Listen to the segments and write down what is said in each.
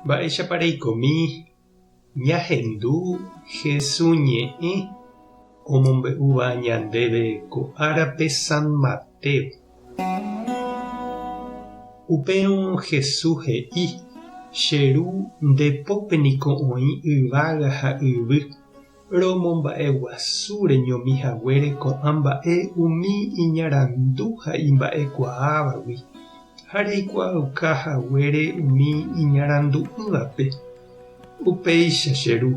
Mba'éichapa reikomi ñahendu Hesu ñe'ẽ omombe'úva ñandéve ko árape San Mateo? Upérõ Hesu he'i, Che Ru, nde pópe niko oĩ yvága ha yvy. Romomba'eguasu reñomi haguére ko'ã mba'e umi iñarandu ha imba'ekuaávagui, ha reikuaauka haguére umi iñarandu'ỹvape. Upéicha, che Ru,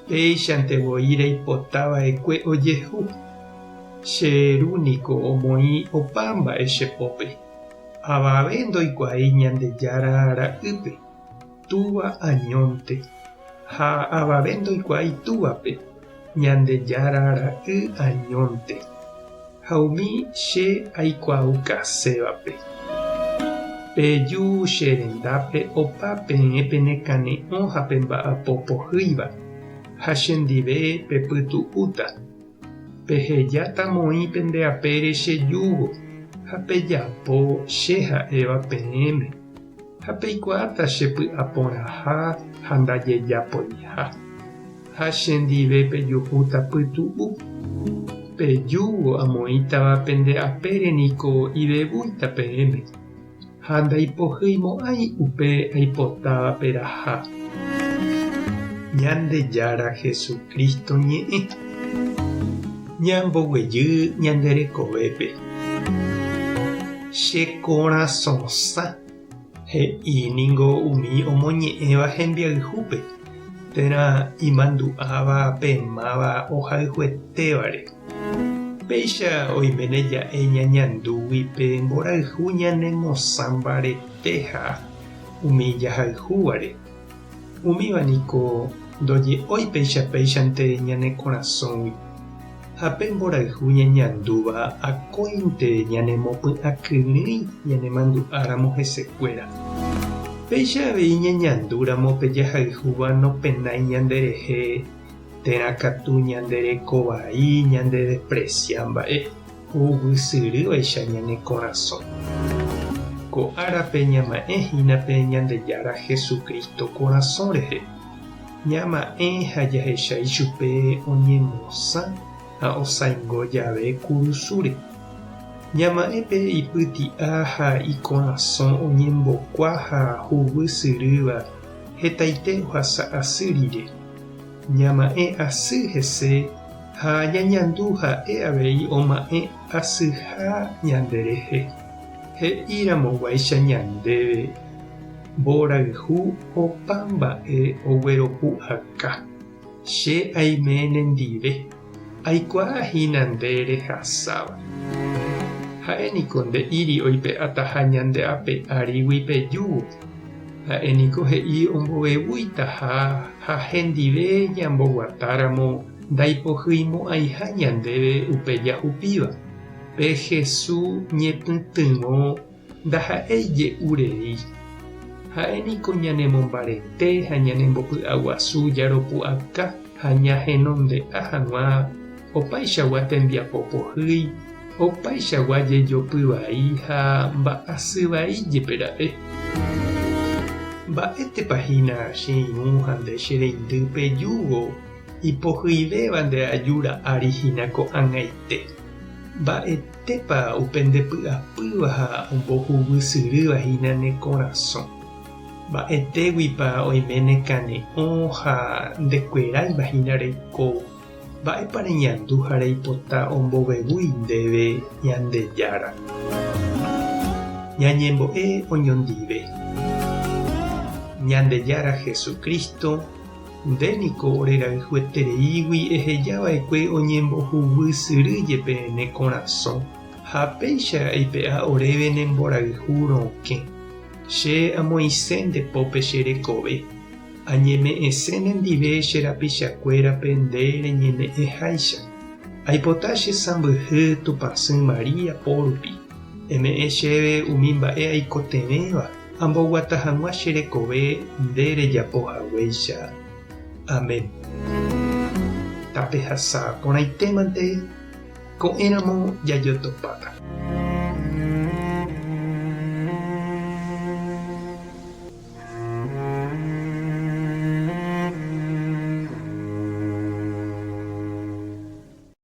péichante voi reipota va'ekue ojehu. Che Ru niko omoĩ opa mba'e che pópe. Avave ndoikuaái Ñandejára Ra'ýpe. Túva añónte, ha avave ndoikuaái Túvape, Ñandejára Ra'y añónte, ha umi che aikuaaukasévape. Peju che rendápe opa peẽ penekane'õ ha pemba'apo pohýiva, ha chendive pepytu'úta. Pehejáta moĩ pende apére che júgo, ha pejapo che ha'éva peẽme. Ha peikuaáta che py'a porãha ha ndajejapoiha, ha che ndive pejuhúta pytu'u. Pe júgo amoĩtava pende apére niko ivevúita peẽme, ha ndaipohyimo'ãi upe aipotáva peraha. Ñandejára Jesucristo ñe'ẽ. Ñamboguejy ñande rekovépe. Che korasõsã, he'i ningo umi omoñe'ẽva hembiayhúpe, térã imandu'áva pe máva ohayhuetévare. Péicha oiméne ja'e ñañandúgui pe mborayhu ñanemosã mbaretéha umi jahayhúvare. Umíva niko ndoje'ói péicha péichante ñane korasõgui, ha pe mborayhu ñañandúva akóinte ñanemopy'akyrỹi ñanemandu'áramo hesekuéra. Péicha avei ñañandúramo pe jahayhúva nopenái ñanderehe térã katu ñande reko vai ñandedespresia mba'e. Huguysyrývaicha ñane korasõ. Ko árape ñama'ẽ hína pe Ñandejára Jesucristo korasõ rehe. Ñama'ẽ ha jahecha ichupe oñemosã ha osãingo jave kurusúre. Ñama'ẽ pe ipyti'a ha ikorasõ oñembokua ha huguysyrýva hetaite ohasa asy rire. Ñama'ẽ asy hese ha ñañandu ha'e avei oma'ẽ asyha ñanderehe, he'iramoguáicha ñandéve mborayhu opa mba'e ogueropu'aka, Che aime nendive, aikuaa hína nde rehasáva. Ha'e niko nde'íri oipe'ataha ñande ape árigui pe júgo. Ha'e niko he'i ombovevuitaha ha hendive ñamboguatáramo ndaipohyimo'ãiha ñandéve upe jahupíva. Pe Hesu ñepytyvõ ndaha'éi je'u rei. Ha'e niko ñanemombarete ha ñanembopy'aguasu jaropu'aka ha ñahenonde'a hag̃ua opaichagua tembiapo pohýi, opaichagua jejopy vai ha mba'asy vai jepe ra'e. Mba'étepa hína che irũ ha nde che reindy pe júgo ipohyivéva nde ajúra ári hína ko'ag̃aite? Mba'etépa upe nde py'apýva ha ombohuguysyrýva hína ne korasõ? Mba'etéguipa oime ne kane'õ ha ndekueráiva hína reikóvo? Mba'épa reñandu ha reipota ombovevúi ndéve Ñandejára? Ñañembo'e oñondive. Ñandejára Jesucristo, nde niko orerayhuetereígui eheja va'ekue oñembohuguy syry jepe ne korasõ, ha péicha eipe'a oréve ne mborayhu rokẽ. Che amoĩse nde pópe che rekove. Añeme'ẽse nendive che rapichakuérape nde reñeme'ẽháicha. Aipota che sãmbyhy Tupãsy María po rupi. Eme'ẽ chéve umi mba'e aikotevẽva amboguata hag̃ua che rekove nde rejapo haguéicha. Amén. Tapehasa porãitémante ko'ẽramo jajotopáta.